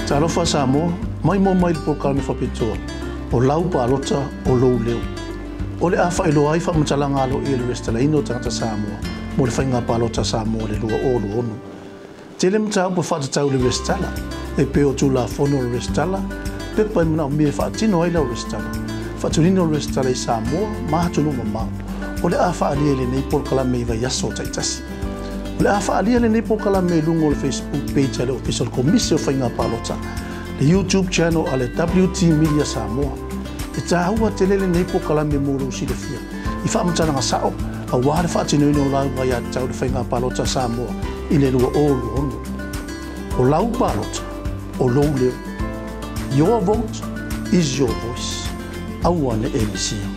Talofa Samoa, maimoa mai i le polokalame faapitoa o lau palota o lou leo. O le a faailoa ai faamatalaga aloaia i le resitalaina o tagata Samoa mo le faiga palota a Samoa i le 2026. Tele mataupu faatatau i le resitala, e pei o Tulafono o le resitala, pepa e manaomia e faatino ai lau resitala, faatinoina o le resitala i Samoa ma atunuu mamao. O le a faaalia i lenei polokalame i vaiaso taitasi. O le a faaalia lenei polokalame i luga o le Facebook page a le Ofisa o le Komisi o Faiga Palota, le YouTube channel a le WT Media Samoa. E taua tele lenei polokalame mo lou silafia i faamatalaga sao aua le faatinoina o lau aiatatau i le faiga palota a Samoa i le 2026. O lau palota, o lou leo. Your vote is your voice. Aua ne e misia.